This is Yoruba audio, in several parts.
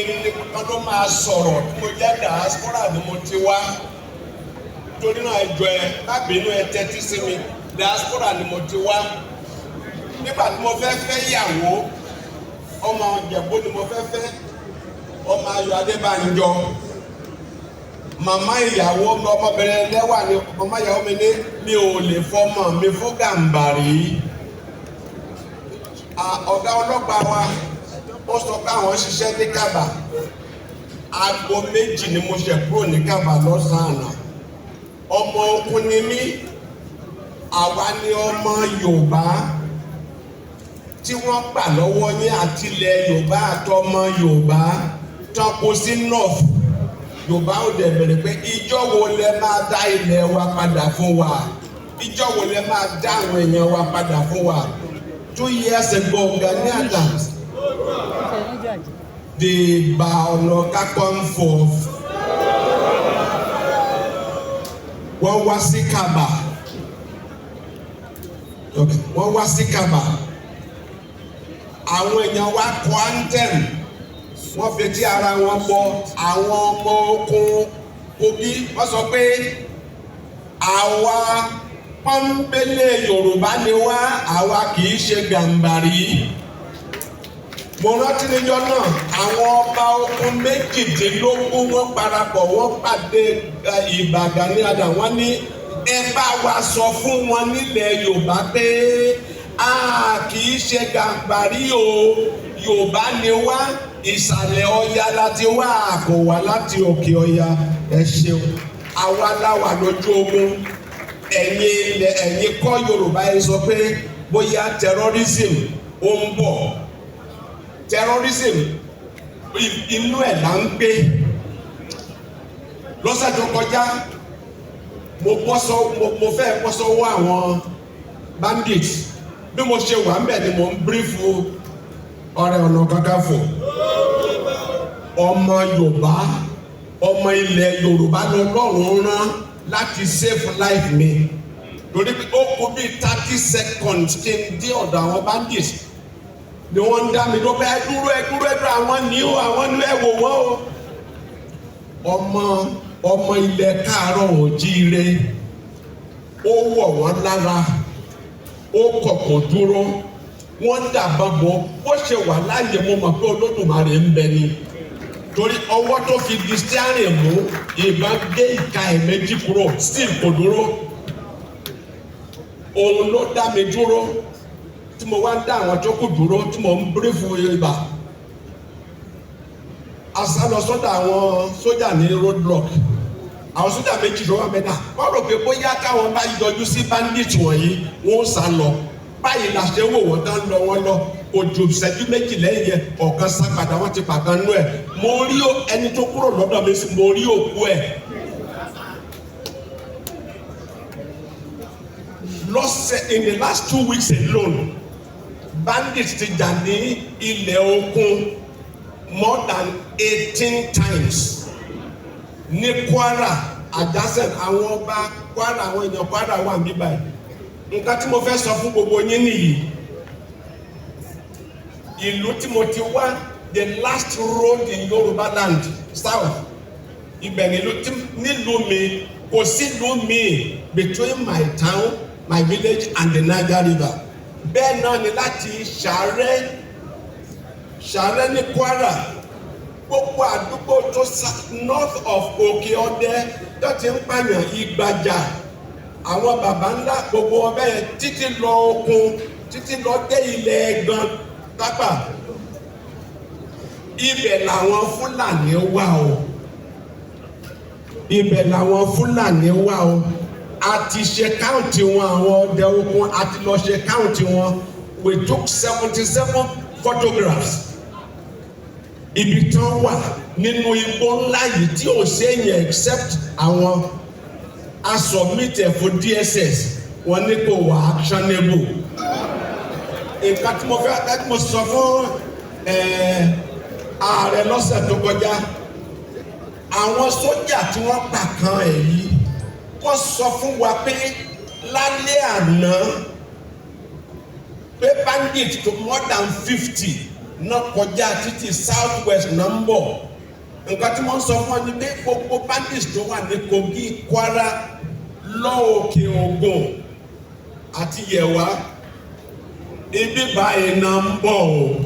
Mi nìkan ló máa sọ̀rọ̀. Tí mo jẹ́ diaspora ni mo ti wá, torí náà, ẹ jọ̀ọ́, ẹ má bínú, ẹ tẹ́tí sí mi. Diaspora ni mo ti wá. Nígbà tí mo fẹ́ fẹ́ yàwó, ọmọ Ìjẹ̀bú ni mo fẹ́ fẹ́, ọmọ Ayọ̀ Adébánjọ. Màmá ìyàwó, ọmọbìnrin lẹ́wà ni màmá ìyàwó mi ní mi ò lè fọmọ mi fún Gàǹbàrí. Ọ̀gá ọlọ́pàá wa, ó sọ pé àwọn ṣiṣẹ́ ní Kàbà. Aago 2 ni mo ṣe kúrò ní Kàbà lọ́sàn-án àná. Ọmọ okun ni mí. Àwa ni ọmọ Yorùbá tí wọ́n gbà lọ́wọ́ yín, àtilẹ̀ Yorùbá àtọmọ Yorùbá tán kó sí north. Yorùbá ò dẹ̀ bẹ̀rẹ̀ pé ìjọ́ wo lẹ máa dá ilẹ̀ wa padà fún wa? Ìjọ́ wo lẹ máa dá àwọn èèyàn wa padà fún wa? 2 years ago, Gani Adams, the Ìbà Ọ̀nà Kakanfò, wọ́n wá sí Kàbà. Okay. Wọ́n wá sí Kàbà, àwọn èèyàn wa kọ anthem, wọ́n fi tí ara wọn bọ. Àwọn ọmọ ogun Kogi, wọ́n sọ pé àwa pọ́nbélé Yorùbá ni wá, àwa kì í ṣe Gàǹbàrí. Mo rántí níjọ́ náà, àwọn ọba ogun 18 wọ́n parapọ̀, wọ́n pàdé Ìbà Gani Adams. Wọ́n ní ẹ bá wa sọ fún wọn nílẹ̀ Yorùbá pé a kì í ṣe Gàǹbàrí o, Yorùbá ni wá, ìsàlẹ̀ Ọya láti wá, kò wá láti òkè Ọya. Ẹ ṣeun. Àwa la wà lójú ogun, ẹ̀yin ilẹ̀, ẹ̀yin kọ́ Yorùbá. Ẹ sọ pé bóyá terrorism ó ń bọ̀. Terrorism, inú ẹ̀ là ń gbé. Lọ́sẹ̀ tó kọjá, mo bọ́ sọ, mo fẹ́ bọ́ sọ́wọ́ àwọn bandits. Bí mo ṣe wà ń bẹ̀ ni mo ń brief Ààrẹ Ọ̀nà Kakanfò. Ọmọ Yorùbá, ọmọ ilẹ̀ Yorùbá lọ́lọ́run rán láti save life mi, torí pé ó kù bíi 30 seconds kí n dé ọ̀dọ̀ àwọn bandits ni wọ́n ń dá mi ló pé ẹ dúró, ẹ dúró, ẹ dúró, àwọn ní o, àwọn ní, ẹ wò wọ́n o. Ọmọ ọmọ ilẹ̀ káàárọ̀ òjíire, ó wọ̀ wọ́n lára, ó kọ̀kọ̀ dúró, wọ́n dàbọn bò. Bó ṣe wà láàyè, mo mọ̀ pé Olódùmarè ń bẹ ni, torí ọwọ́ tó fi di steering mú, ìbọn gé ìka ẹ̀ méjì kúrò, still kò dúró. Òun ló dá mi dúró tí mo wá ń dá àwọn tó kù dúró, tí mo ń brief ibà. A sá lọ sọ́dọ̀ àwọn sójà ní roadblock. Àwọn sójà méjì ló wà mẹ́ta. Wọ́n rò pé bóyá káwọn bá yọjú sí bandit wọ̀nyí, wọ́n sá lọ. Báyìí la ṣe wò wọ́n tán lọ, wọ́n lọ. Kò ju ìṣẹ́jú 2 lẹ́yìn yẹn, ọ̀kan sá padà, wọ́n ti pàkan nú ẹ̀. Mo rí ẹni tó kúrò lọ́dọ̀ mi, mo rí òkú ẹ̀. Lọ́sẹ̀, in the last 2 weeks alone, bandits ti jà ní ilẹ̀ okun more than 18 times ní Kwara adjacent. Àwọn ọba Kwara, àwọn èèyàn Kwara wà níbí báyìí. Nǹkan tí mo fẹ́ sọ fún gbogbo yín nìyí. Ìlú tí mo ti wá, the last road in Yorùbá land south, ibẹ̀ nílùú tí nílùú mi, kò sílùú mi between my town, my village and the Niger River. Bẹ́ẹ̀ náà ni láti Sàárẹ̀, Sàárẹ̀ ní Kwara, gbogbo àdúgbò tó north of Òkè Ọdẹ tó ti ń pààyàn, Ìgbàjà, àwọn baba ńlá, gbogbo ọbẹ̀ yẹn títí lọ okun, títí lọ dé ilẹ̀ Ẹ̀gàn Tápà, ibẹ̀ làwọn Fúlàní wà o, ibẹ̀ làwọn Fúlàní wà o. A ti ṣe count wọn, àwọn ọdẹ okun, a ti lọ ṣe count wọn. We took 77 photographs ibi tán wà nínú igbó ńlá yìí tí ò séyìn except àwọn. A submit ẹ̀ fún DSS, wọ́n ní kò wà actionable. Nǹkan tí mo fẹ́ tí mo sọ fún ààrẹ lọ́sẹ̀ tó kọjá, àwọn sójà tí wọ́n pa kan ẹ̀ yìí, wọ́n sọ fún wa pé lálẹ́ àná pé bandit to more than 50. Náà kọjá títí South West náà ń bọ̀. Nǹkan tí wọ́n sọ fún ọ ni pé gbogbo bandits tó wà ní Kogi, Kwara, lọ́ọ̀kẹ́ Ògùn àti Yẹ̀wá, ibi báyìí náà ń bọ̀ o.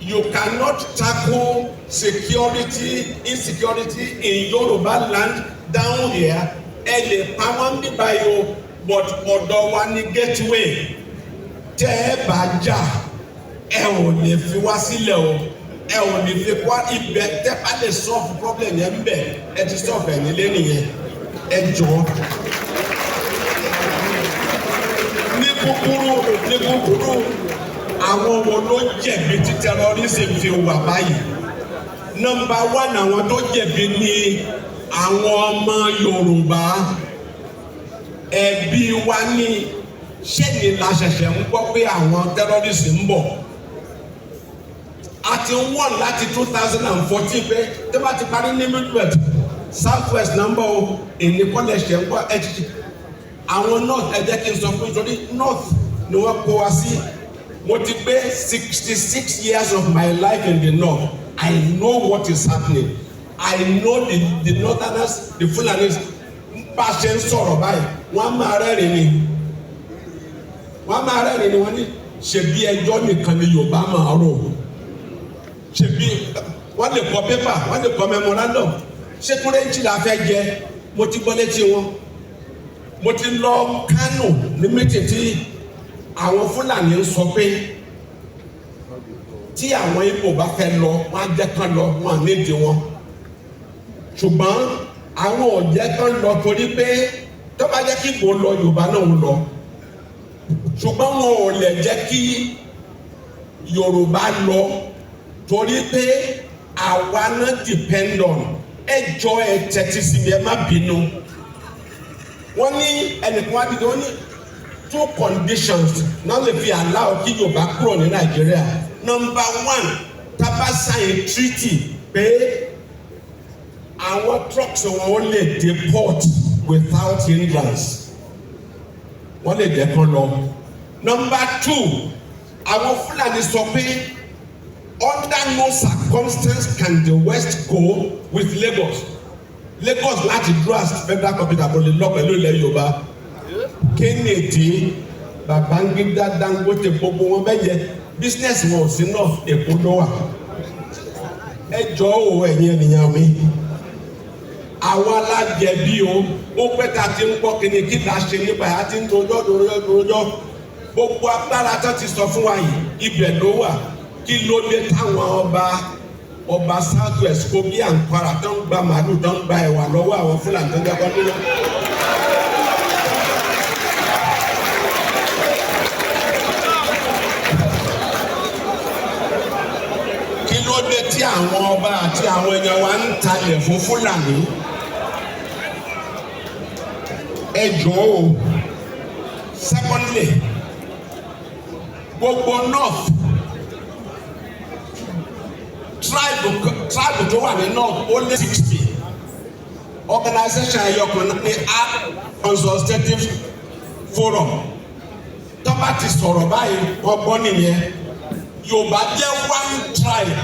You cannot tackle security insecurity in Yoruba land down here. Ẹ lè pa wọ́n bí báyìí o, but ọ̀dọ̀ wa ní gateway. Tẹ́ ẹ bá jà, ẹ ò lè fi wá sílẹ̀ o, ẹ ò lè fi wá ibẹ̀. Tẹ́ bá lè solve problem yẹn ń bẹ̀, ẹ ti solve ẹ̀ nílé nìyẹn. Ẹ jọ̀ọ́, ní kúkúrú, àwọn wo ló jẹ̀bi tí terrorism fi wà báyìí? Number one, àwọn tó jẹ̀bi ní àwọn ọmọ Yorùbá. Ẹbí wa ní ṣé ni la ṣẹ̀ṣẹ̀ ń gbọ́ pé àwọn terrorists ń bọ̀. A ti ń wọ̀n láti 2014 pé tó bá ti parí ní Midwest, South West number o. Èyí kọ́lẹ̀ ṣẹ̀ ń gbọ́. Ẹ ti àwọn North, ẹ jẹ́ kí n sọ fún yín, torí North ni wọ́n kó wa sí. Mo ti gbé 66 years of my life in the North. I know what is happening. I know the Northerners, the Fulanis. Bá a ṣe ń sọ̀rọ̀ báyìí, wọ́n á máa rẹ́rìn ni, wọ́n á máa rẹ́rìn ni. Wọ́n ní ṣebí ẹjọ́ nìkan ni Yorùbá máa rò, ṣebí wọ́n lè kọ pépà, wọ́n lè kọ memorandum. Ṣé kúrẹ́ǹtì la fẹ́ jẹ? Mo ti gbọ́ létí wọn. Mo ti lọ Kánò ní meeting tí àwọn Fúlàní ń sọ pé tí àwọn Ìgbò bá fẹ́ lọ, wọ́n á jẹ́ kán lọ, wọ́n á nídìí wọn, ṣùgbọ́n àwọn ò jẹ́ kán lọ torí pé tó bá jẹ́ kí Ìgbò lọ, Yorùbá náà ń lọ, ṣùgbọ́n wọn ò lè jẹ́ kí Yorùbá lọ torí pé àwa náà depend on. Ẹ jọ, ẹ tẹ́tí sí mi, ẹ má bínú. Wọ́n ní ẹnìkan wá dìde, wọ́n ní two conditions náà lè fi allow kí Yorùbá kúrò ní Nàìjíríà. Number one, tá bá sign treaty pé àwọn trucks wọn ó lè dé port without hindrance, wọ́n lè jẹ́ kán lọ. Number two, àwọn Fúlàní sọ pé under no circumstance can the West go with Lagos. Lagos láti dúró as federal capital, kò lè lọ pẹ̀lú ilẹ̀ Yorùbá. Kennedy, Babangida, Dangote, gbogbo wọn bẹ́ẹ̀ yẹ, business wọn ò sí náà, Èkó ló wà. Ẹ jọ̀ọ́ o, ẹ̀yin ènìyàn mi, àwọn alájẹbí o. Ó pẹ́ tá a ti ń gbọ́ kíni kí la ṣe nípa ẹ̀. A ti ń rojọ́, rojọ́, rojọ́. Gbogbo agbára tó ti sọ fún wa yìí, ibẹ̀ ló wà. Kí ló dé táwọn ọba South West, Kogi and Kwara tó ń gba màálù, tó ń gba ẹ̀wà lọ́wọ́ àwọn Fúlàní tó ń dẹ́kọ́ nínú? Kí ló dé tí àwọn ọba àti àwọn èèyàn wa ń talẹ̀ fún Fúlàní? Ẹ jọ̀ọ́ o. Secondly, gbogbo North, tribe tó wà ní North ó lé 60. Organisation ẹyọkan ní Art Consultative Forum. Tó bá ti sọ̀rọ̀ báyìí, wọ́n gbọ́ nìyẹn. Yorùbá jẹ́ one tribe,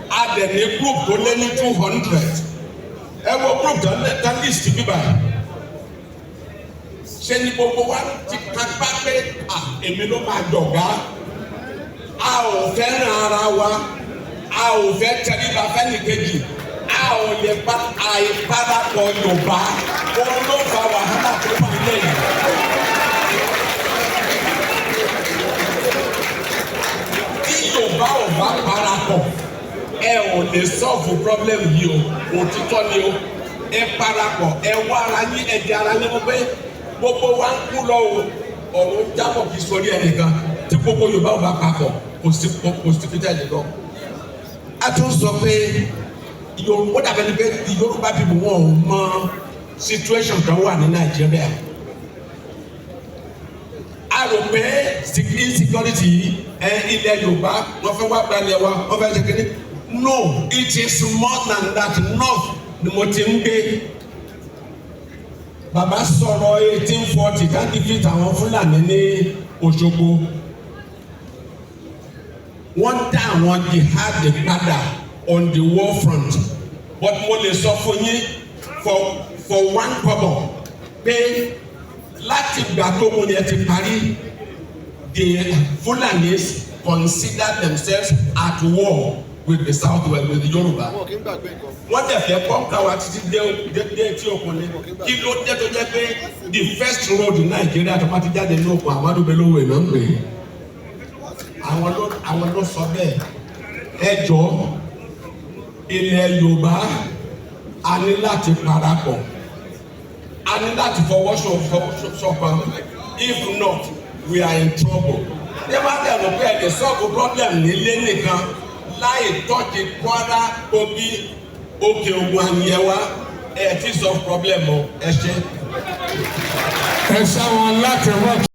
a dẹ̀ ní group tó lé ní 200. Ẹ wo group tó list bíbá. Ṣé ní gbogbo wa ti kápá pé à èmi ló máa dọ̀gá? A ò fẹ́ràn ara wa, a ò fẹ́ tẹríba fẹ́nìkejì, a ò lè pa. Àìparapọ̀ Yorùbá, òun ló fa wàhálà tó wà lẹ́yìn. Tí Yorùbá ò bá parapọ̀, ẹ ò lè solve problem yìí o. Òtítọ́ ni o. Ẹ parapọ̀, ẹ wá ara yín, ẹ di ara yín mú pé gbogbo wa ń kú lọ o. Ọ̀run jábọ̀ kì í sọrí ẹnìkan. Tí gbogbo Yorùbá ò bá papọ̀, kò sí pété lè lọ. A tún sọ pé Yorùbá dàbẹ̀ ni pé the Yorùbá people, wọn ò mọ situation tó wà ní Nàìjíríà. A rò pé insecurity ẹ ilẹ̀ Yorùbá, wọ́n fẹ́ wá gbalẹ̀ wa, wọ́n fẹ́ ṣe kéde. No, it is more than that. North ni mo ti ń gbé. Bàbá sọ̀rọ̀ 1840 ká defeat àwọn Fúlàní ní Òṣogbo. Wọ́n dá àwọn jihad padà on the war front, but mo lè sọ fún yín for one kọ́bọ̀ pé láti gbà tó mo yẹn ti parí, the Fulanis consider themselves at war with the South West, with the Yoruba. Wọn kì í gbàgbé nǹkan. Wọ́n dẹ̀ fẹ́ conquer wa títí dé etí òkun ni. Kí ló dé tó jẹ́ pé the first road in Nàìjíríà tó bá ti jáde ní òkun, Ahmadu Bello Way náà ń pè é? Àwọn ló sọ bẹ́ẹ̀. Ẹ jọ, ilẹ̀ Yorùbá, a ní láti parapọ̀, a ní láti fọwọ́sowọ́pọ̀. If not, we are in trouble. Ṣé bá dẹ̀ rò pé ẹ lè solve problem nílé nìkan láì touch Kwara, Kogi, Òkè Ògùn, Àyẹ̀wá, ẹ ti solve problem o. Ẹ ṣe. Ẹ ṣá wọn láti wọ́n.